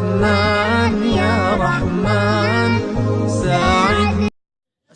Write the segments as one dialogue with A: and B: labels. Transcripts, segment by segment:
A: رحمن يا رحمن ساعدني.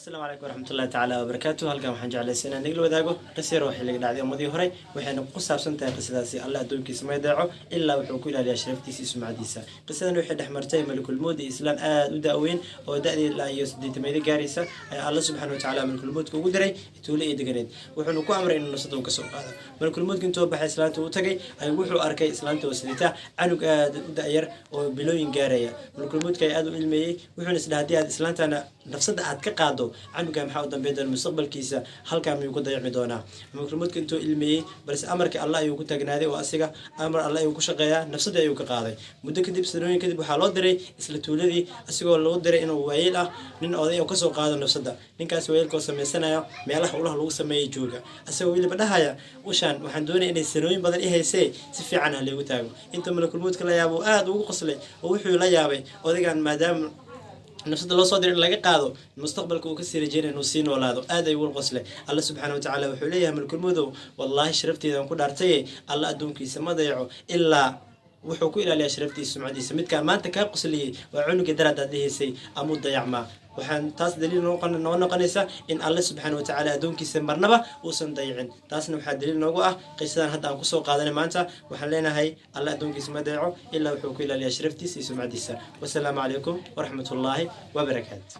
B: Asalaamu calaykum waraxmatullahi tacaala wabarakaatu. Halkan waxaan jeclaysa inaan nigla wadaago qisa yar oo xilliga dhacday ummadii horey, waxayna ku saabsan tahay qisadaasi: Alle addoonkiisa may deeco ilaa wuxuu ku ilaaliyaa sharaftiisa iyo sumcadiisa. Qisadan waxay dhex martay malakulmood iyo islaan aada u da-weyn oo da-dii ilaa iyo 80-maydo gaaraysa ayaa Alle subxaana watacaala malakulmoodka ugu diray tuulo iyo deganeed, wuxuuna ku amray inuu nafsada uu kasoo qaado. Malakulmoodka intuu baxay, islaanta uu tagay ayuu wuxuu arkay islaanta oo sidita canug aada u da-yar oo bilooyin gaaraya. Malakulmoodka ayaa aada u ilmeeyey, wuxuuna isdhaha: "Haddii aad islaantana nafsada aad ka qaado, canuga maxaa u dambeyn doona? Mustaqbalkiisa halkaa miyuu ku dayacmi doonaa?" Malakulmoodka intuu ilmeeyey, balse amarkii Alle ayuu ku taagnaaday oo asiga amar Alle ayuu ku shaqeeyaa, nafsadii ayuu ka qaaday. Muddo kadib, sanooyin kadib, waxaa loo diray isla tuuladii, asigoo lagu diray inuu waayeel ah, nin oday oo kasoo qaado nafsada. Ninkaas waayeelka oo sameysanaya meelaha ulaha lagu sameeyay jooga, asagoo weliba dhahaya: "Ushaan waxaan doonaya inay sanooyin badan i haysee, si fiican ha laygu taago." Inta malakulmoodka la yaabo, aada ugu qoslay oo wuxuu la yaabay odaygan, maadaama nafsada loo soo diray in laga qaado, mustaqbalka uu kasii rajeynaya inuu sii noolaado. Aad ay ugu qoslay. Alle subxaana watacaala wuxuu leeyahay: "Malkulmodow, wallaahi sharafteedan ku dhaartaye, Alla addoonkiisa ma dayaco ilaa wuxuu ku ilaaliyaa sharaftiisa, sumcadiisa. Midkaan maanta kaa qosliyey waa cunuga daraad aad dhihaysay amuu dayacmaa." Waxaan taas daliil noo noqonaysa in Alle subxaana watacaala addoonkiisa marnaba uusan dayicin. Taasna waxaa daliil noogu ah qisadan hadda aan kusoo qaadanay maanta. Waxaan leenahay: Alle addoonkiisa ma dayaco ilaa wuxuu ku ilaaliyaa sharaftiisa iyo sumcadiisa. Wasalaamu calaykum waraxmatullaahi wabarakaatu.